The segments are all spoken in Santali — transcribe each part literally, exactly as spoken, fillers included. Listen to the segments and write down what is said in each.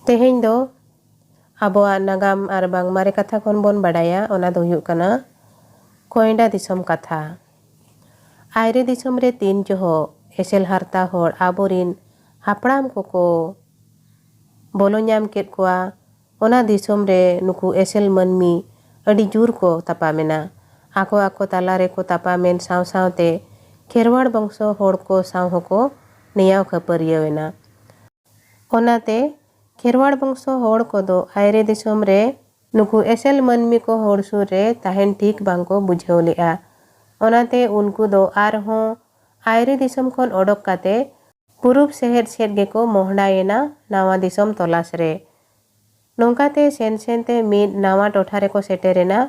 ᱛᱮᱦᱮᱧ ᱫᱚ ᱟᱵᱚᱣᱟᱜ ᱱᱟᱜᱟᱢ ᱟᱨ ᱵᱟᱝ ᱢᱟᱨᱮ ᱠᱟᱛᱷᱟ ᱠᱷᱚᱱ ᱵᱚᱱ ᱵᱟᱰᱟᱭᱟ, ᱚᱱᱟ ᱫᱚ ᱦᱩᱭᱩᱜ ᱠᱟᱱᱟ ᱠᱚᱭᱰᱟ ᱫᱤᱥᱚᱢ ᱠᱟᱛᱷᱟ᱾ ᱟᱭᱨᱮ ᱫᱤᱥᱚᱢ ᱨᱮ ᱛᱤᱱ ᱡᱚᱦᱚᱜ ᱮᱥᱮᱞ ᱦᱟᱨᱛᱟ ᱦᱚᱲ ᱟᱵᱚᱨᱤᱱ ᱦᱟᱯᱲᱟᱢ ᱠᱚᱠᱚ ᱵᱚᱞᱚ ᱧᱟᱢ ᱠᱮᱫ ᱠᱚᱣᱟ, ᱚᱱᱟ ᱫᱤᱥᱚᱢ ᱨᱮ ᱱᱩᱠᱩ ᱮᱥᱮᱞ ᱢᱟᱹᱱᱢᱤ ᱟᱹᱰᱤ ᱡᱳᱨ ᱠᱚ ᱛᱟᱯᱟᱢᱮᱱᱟ᱾ ᱟᱠᱚ ᱟᱠᱚ ᱛᱟᱞᱟ ᱨᱮᱠᱚ ᱛᱟᱯᱟᱢᱮᱱ ᱥᱟᱶ ᱥᱟᱶᱛᱮ ᱠᱷᱮᱨᱣᱟᱲ ᱵᱚᱝᱥᱚ ᱦᱚᱲ ᱠᱚ ᱥᱟᱶ ᱦᱚᱸᱠᱚ ᱱᱮᱭᱟᱣ ᱠᱷᱟᱹᱯᱟᱹᱨᱤᱭᱟᱹᱣ ᱮᱱᱟ᱾ ᱚᱱᱟᱛᱮ ᱠᱷᱮᱨᱣᱟᱲ ᱵᱚᱝᱥᱚ ᱦᱚᱲ ᱠᱚᱫᱚ ᱟᱭᱨᱮ ᱫᱤᱥᱚᱢ ᱨᱮ ᱱᱩᱠᱩ ᱮᱥᱮᱞ ᱢᱟᱹᱱᱢᱤ ᱠᱚ ᱦᱚᱲ ᱥᱩᱨ ᱨᱮ ᱛᱟᱦᱮᱱ ᱴᱷᱤᱠ ᱵᱟᱝᱠᱚ ᱵᱩᱡᱷᱟᱹᱣ ᱞᱮᱫᱼᱟ᱾ ᱚᱱᱟᱛᱮ ᱩᱱᱠᱩ ᱫᱚ ᱟᱨᱦᱚᱸ ᱟᱭᱨᱮ ᱫᱤᱥᱚᱢ ᱠᱷᱚᱱ ᱚᱰᱚᱠ ᱠᱟᱛᱮ ᱯᱩᱨᱩᱵ ᱥᱮᱦᱮᱫ ᱥᱮᱫ ᱜᱮᱠᱚ ᱢᱚᱦᱰᱟᱭᱮᱱᱟ ᱱᱟᱣᱟ ᱫᱤᱥᱚᱢ ᱛᱚᱞᱟᱥ ᱨᱮ᱾ ᱱᱚᱝᱠᱟᱛᱮ ᱥᱮᱱ ᱥᱮᱱᱛᱮ ᱢᱤᱫ ᱱᱟᱣᱟ ᱴᱚᱴᱷᱟ ᱨᱮᱠᱚ ᱥᱮᱴᱮᱨᱮᱱᱟ᱾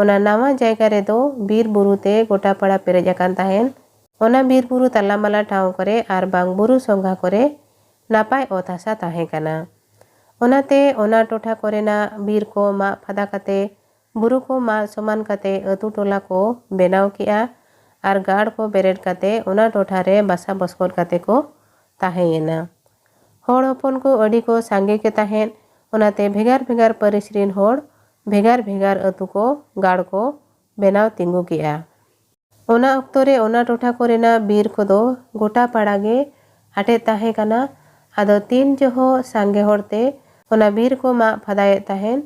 ᱚᱱᱟ ᱱᱟᱣᱟ ᱡᱟᱭᱜᱟ ᱨᱮᱫᱚ ᱵᱤᱨ ᱵᱩᱨᱩ ᱛᱮ ᱜᱚᱴᱟ ᱯᱟᱲᱟ ᱯᱮᱨᱮᱡ ᱟᱠᱟᱱ ᱛᱟᱦᱮᱸᱱ᱾ ᱚᱱᱟ ᱵᱤᱨ ᱵᱩᱨᱩ ᱛᱟᱞᱟᱢᱟᱞᱟ ᱴᱷᱟᱶ ᱠᱚᱨᱮ ᱟᱨ ᱵᱟᱝ ᱵᱩᱨᱩ ᱥᱚᱸᱜᱷᱟ ᱠᱚᱨᱮ ᱱᱟᱯᱟᱭ ᱚᱛ ᱦᱟᱥᱟ ᱛᱟᱦᱮᱸ ᱠᱟᱱᱟ᱾ ᱚᱱᱟᱛᱮ ᱚᱱᱟ ᱴᱚᱴᱷᱟ ᱠᱚᱨᱮᱱᱟᱜ ᱵᱤᱨ ᱠᱚ ᱢᱟᱜ ᱯᱷᱟᱫᱟ ᱠᱟᱛᱮ, ᱵᱩᱨᱩ ᱠᱚ ᱢᱟᱜ ᱥᱚᱢᱟᱱ ᱠᱟᱛᱮ ᱟᱹᱛᱩ ᱴᱚᱞᱟ ᱠᱚ ᱵᱮᱱᱟᱣ ᱠᱮᱜᱼᱟ ᱟᱨ ᱜᱟᱲ ᱠᱚ ᱵᱮᱨᱮᱫ ᱠᱟᱛᱮ ᱚᱱᱟ ᱴᱚᱴᱷᱟ ᱨᱮ ᱵᱟᱥᱟ ᱵᱚᱥᱠᱚᱫ ᱠᱟᱛᱮ ᱠᱚ ᱛᱟᱦᱮᱸᱭᱮᱱᱟ᱾ ᱦᱚᱲ ᱦᱚᱯᱚᱱ ᱠᱚ ᱟᱹᱰᱤ ᱠᱚ ᱥᱟᱸᱜᱮ ᱜᱮ ᱛᱟᱦᱮᱸᱫ, ᱚᱱᱟᱛᱮ ᱵᱷᱮᱜᱟᱨ ᱵᱷᱮᱜᱟᱨ ᱯᱟᱹᱨᱤᱥ ᱨᱤᱱ ᱦᱚᱲ ᱵᱷᱮᱜᱟᱨ ᱵᱷᱮᱜᱟᱨ ᱟᱹᱛᱩ ᱠᱚ ᱜᱟᱲ ᱠᱚ ᱵᱮᱱᱟᱣ ᱛᱤᱸᱜᱩ ᱠᱮᱜᱼᱟ᱾ ᱚᱱᱟ ᱚᱠᱛᱚ ᱨᱮ ᱚᱱᱟ ᱴᱚᱴᱷᱟ ᱠᱚᱨᱮᱱᱟᱜ ᱵᱤᱨ ᱠᱚᱫᱚ ᱜᱚᱴᱟ ᱯᱟᱲᱟ ᱜᱮ ᱟᱴᱮᱫ ᱛᱟᱦᱮᱸ ᱠᱟᱱᱟ᱾ ᱟᱫᱚ ᱛᱤᱱ ᱡᱚᱦᱚᱜ ᱥᱟᱸᱜᱮ ᱦᱚᱲᱛᱮ ᱚᱱᱟ ᱵᱤᱨ ᱠᱚ ᱢᱟᱜ ᱯᱷᱟᱫᱟᱭᱮᱫ ᱛᱟᱦᱮᱸᱱ,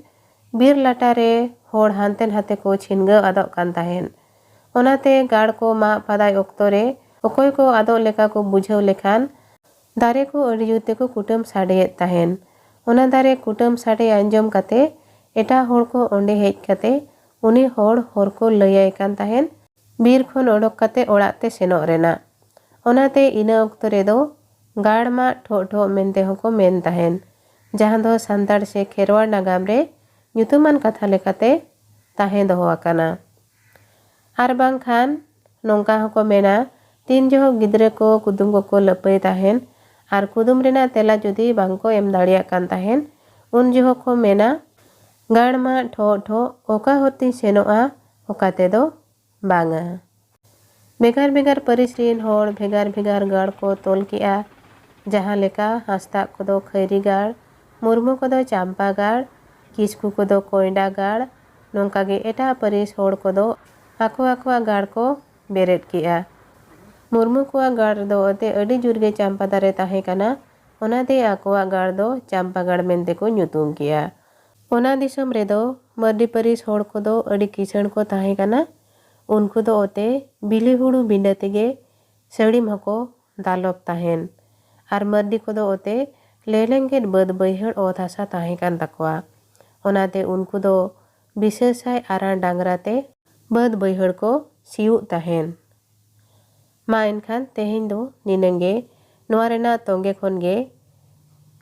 ᱵᱤᱨ ᱞᱟᱴᱟ ᱨᱮ ᱦᱚᱲ ᱦᱟᱱᱛᱮ ᱱᱟᱛᱮ ᱠᱚ ᱪᱷᱤᱱᱜᱟᱹᱣ ᱟᱫᱚᱜ ᱠᱟᱱ ᱛᱟᱦᱮᱸᱱ᱾ ᱚᱱᱟᱛᱮ ᱜᱟᱲ ᱠᱚ ᱢᱟᱜ ᱯᱷᱟᱫᱟᱭ ᱚᱠᱛᱚ ᱨᱮ ᱚᱠᱚᱭ ᱠᱚ ᱟᱫᱚᱜ ᱞᱮᱠᱟ ᱠᱚ ᱵᱩᱡᱷᱟᱹᱣ ᱞᱮᱠᱷᱟᱱ ᱫᱟᱨᱮ ᱠᱚ ᱟᱹᱰᱤ ᱡᱳᱨ ᱛᱮᱠᱚ ᱠᱩᱴᱟᱹᱢ ᱥᱟᱰᱮᱭᱮᱫ ᱛᱟᱦᱮᱸᱱ᱾ ᱚᱱᱟ ᱫᱟᱨᱮ ᱠᱩᱴᱟᱹᱢ ᱥᱟᱰᱮ ᱟᱸᱡᱚᱢ ᱠᱟᱛᱮ ᱮᱴᱟᱜ ᱦᱚᱲ ᱠᱚ ᱚᱸᱰᱮ ᱦᱮᱡ ᱠᱟᱛᱮ ᱩᱱᱤ ᱦᱚᱲ ᱦᱚᱨ ᱠᱚ ᱞᱟᱹᱭᱟᱭ ᱠᱟᱱ ᱛᱟᱦᱮᱸᱱ, ᱵᱤᱨ ᱠᱷᱚᱱ ᱚᱰᱚᱠ ᱠᱟᱛᱮ ᱚᱲᱟᱜ ᱛᱮ ᱥᱮᱱᱚᱜ ᱨᱮᱱᱟᱜ᱾ ᱚᱱᱟᱛᱮ ᱤᱱᱟᱹ ᱚᱠᱛᱚ ᱨᱮᱫᱚ ᱜᱟᱲ ᱢᱟᱜ ᱴᱷᱚᱜ ᱴᱷᱚᱜ ᱢᱮᱱᱛᱮ ᱦᱚᱸᱠᱚ ᱢᱮᱱ ᱛᱟᱦᱮᱸᱱ, ᱡᱟᱦᱟᱸ ᱫᱚ ᱥᱟᱱᱛᱟᱲ ᱥᱮ ᱠᱷᱮᱨᱣᱟᱲ ᱱᱟᱜᱟᱢ ᱨᱮ ᱧᱩᱛᱩᱢᱟᱱ ᱠᱟᱛᱷᱟ ᱞᱮᱠᱟᱛᱮ ᱛᱟᱦᱮᱸ ᱫᱚᱦᱚ ᱟᱠᱟᱱᱟ᱾ ᱟᱨ ᱵᱟᱝᱠᱷᱟᱱ ᱱᱚᱝᱠᱟ ᱦᱚᱸᱠᱚ ᱢᱮᱱᱟ, ᱛᱤᱱ ᱡᱚᱦᱚᱜ ᱜᱤᱫᱽᱨᱟᱹ ᱠᱚ ᱠᱩᱫᱩᱢ ᱠᱚᱠᱚ ᱞᱟᱹᱯᱟᱹᱭ ᱛᱟᱦᱮᱸᱱ ᱟᱨ ᱠᱩᱫᱩᱢ ᱨᱮᱱᱟᱜ ᱛᱮᱞᱟ ᱡᱩᱫᱤ ᱵᱟᱝᱠᱚ ᱮᱢ ᱫᱟᱲᱮᱭᱟᱜ ᱠᱟᱱ ᱛᱟᱦᱮᱸᱱ, ᱩᱱ ᱡᱚᱦᱚᱜ ᱠᱚ ᱢᱮᱱᱟ, "ᱜᱟᱲ ᱢᱟᱜ ᱴᱷᱚᱜ ᱴᱷᱚᱜ, ᱚᱠᱟ ᱦᱚᱨ ᱛᱤᱧ ᱥᱮᱱᱚᱜᱼᱟ, ᱚᱠᱟ ᱛᱮᱫᱚ ᱵᱟᱝᱟ᱾" ᱵᱷᱮᱜᱟᱨ ᱵᱷᱮᱜᱟᱨ ᱯᱟᱹᱨᱤᱥ ᱨᱤᱱ ᱦᱚᱲ ᱵᱷᱮᱜᱟᱨ ᱵᱷᱮᱜᱟᱨ ᱜᱟᱲ ᱠᱚ ᱛᱚᱞ ᱠᱮᱜᱼᱟ, ᱡᱟᱦᱟᱸ ᱞᱮᱠᱟ ᱦᱟᱸᱥᱫᱟᱜ ᱠᱚᱫᱚ ᱠᱷᱟᱹᱭᱨᱤ ᱜᱟᱲ, ᱢᱩᱨᱢᱩ ᱠᱚᱫᱚ ᱪᱟᱢᱯᱟ ᱜᱟᱲ, ᱠᱤᱥᱠᱩ ᱠᱚᱫᱚ ᱠᱚᱭᱰᱟ ᱜᱟᱲ, ᱱᱚᱝᱠᱟ ᱜᱮ ᱮᱴᱟᱜ ᱯᱟᱹᱨᱤᱥ ᱦᱚᱲ ᱠᱚᱫᱚ ᱟᱠᱚ ᱟᱠᱚᱣᱟᱜ ᱜᱟᱲ ᱠᱚ ᱵᱮᱨᱮᱫ ᱠᱮᱜᱼᱟ᱾ ᱢᱩᱨᱢᱩ ᱠᱚᱣᱟᱜ ᱜᱟᱲ ᱨᱮᱫᱚ ᱚᱛᱮ ᱟᱹᱰᱤ ᱡᱳᱨ ᱜᱮ ᱪᱟᱢᱯᱟ ᱫᱟᱨᱮ ᱛᱟᱦᱮᱸ ᱠᱟᱱᱟ, ᱚᱱᱟᱛᱮ ᱟᱠᱚᱣᱟᱜ ᱜᱟᱲ ᱫᱚ ᱪᱟᱢᱯᱟ ᱜᱟᱲ ᱢᱮᱱᱛᱮ ᱠᱚ ᱧᱩᱛᱩᱢ ᱠᱮᱜᱼᱟ᱾ ᱚᱱᱟ ᱫᱤᱥᱚᱢ ᱨᱮᱫᱚ ᱢᱟᱹᱨᱰᱤ ᱯᱟᱹᱨᱤᱥ ᱦᱚᱲ ᱠᱚᱫᱚ ᱟᱹᱰᱤ ᱠᱤᱥᱟᱹᱬ ᱠᱚ ᱛᱟᱦᱮᱸ ᱠᱟᱱᱟ᱾ ᱩᱱᱠᱩ ᱫᱚ ᱚᱛᱮ ᱵᱤᱞᱤ ᱦᱩᱲᱩ ᱵᱤᱸᱰᱟᱹ ᱛᱮᱜᱮ ᱥᱟᱹᱲᱤᱢ ᱦᱚᱸᱠᱚ ᱫᱟᱞᱚᱵ ᱛᱟᱦᱮᱱ᱾ ᱟᱨ ᱢᱟᱹᱨᱰᱤ ᱠᱚᱫᱚ ᱚᱛᱮ ᱞᱮᱞᱮᱝᱜᱮᱫ ᱵᱟᱹᱫᱽ ᱵᱟᱹᱭᱦᱟᱹᱲ ᱚᱛ ᱦᱟᱥᱟ ᱛᱟᱦᱮᱸ ᱠᱟᱱ ᱛᱟᱠᱚᱣᱟ᱾ ᱚᱱᱟᱛᱮ ᱩᱱᱠᱩ ᱫᱚ ᱵᱤᱥᱟᱹᱥᱟᱭ ᱟᱨᱟᱬ ᱰᱟᱝᱨᱟ ᱛᱮ ᱵᱟᱹᱫᱽ ᱵᱟᱹᱭᱦᱟᱹᱲ ᱠᱚ ᱥᱤᱭᱳᱜ ᱛᱟᱦᱮᱱ᱾ ᱢᱟ ᱮᱱᱠᱷᱟᱱ ᱛᱮᱦᱮᱧ ᱫᱚ ᱱᱤᱱᱟᱹᱝ ᱜᱮ᱾ ᱱᱚᱣᱟ ᱨᱮᱱᱟᱜ ᱛᱚᱸᱜᱮ ᱠᱷᱚᱱ ᱜᱮ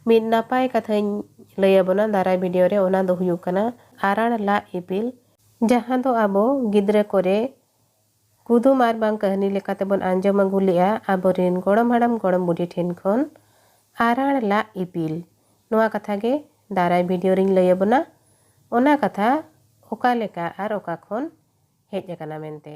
ᱢᱤᱫ ᱱᱟᱯᱟᱭ ᱠᱟᱛᱷᱟᱧ ᱞᱟᱹᱭ ᱟᱵᱚᱱᱟ ᱫᱟᱨᱟᱭ ᱵᱷᱤᱰᱤᱭᱳ ᱨᱮ, ᱚᱱᱟ ᱫᱚ ᱦᱩᱭᱩᱜ ᱠᱟᱱᱟ ᱟᱨᱟᱬ ᱞᱟᱜ ᱤᱯᱤᱞ, ᱡᱟᱦᱟᱸ ᱫᱚ ᱟᱵᱚ ᱜᱤᱫᱽᱨᱟᱹ ᱠᱚᱨᱮ ᱠᱩᱫᱩᱢ ᱟᱨ ᱵᱟᱝ ᱠᱟᱹᱦᱱᱤ ᱞᱮᱠᱟᱛᱮᱵᱚᱱ ᱟᱸᱡᱚᱢ ᱟᱹᱜᱩ ᱞᱮᱜᱼᱟ ᱟᱵᱚᱨᱮᱱ ᱜᱚᱲᱚᱢ ᱦᱟᱲᱟᱢ ᱜᱚᱲᱚᱢ ᱵᱩᱰᱷᱤ ᱴᱷᱮᱱ ᱠᱷᱚᱱ᱾ ᱟᱨᱟᱬ ᱞᱟᱜ ᱤᱯᱤᱞ, ᱱᱚᱣᱟ ᱠᱟᱛᱷᱟ ᱜᱮ ᱫᱟᱨᱟᱭ ᱵᱷᱤᱰᱤᱭᱳ ᱨᱤᱧ ᱞᱟᱹᱭ ᱟᱵᱚᱱᱟ, ᱚᱱᱟ ᱠᱟᱛᱷᱟ ᱚᱠᱟ ᱞᱮᱠᱟ ᱟᱨ ᱚᱠᱟ ᱠᱷᱚᱱ ᱦᱮᱡ ᱟᱠᱟᱱᱟ ᱢᱮᱱᱛᱮ᱾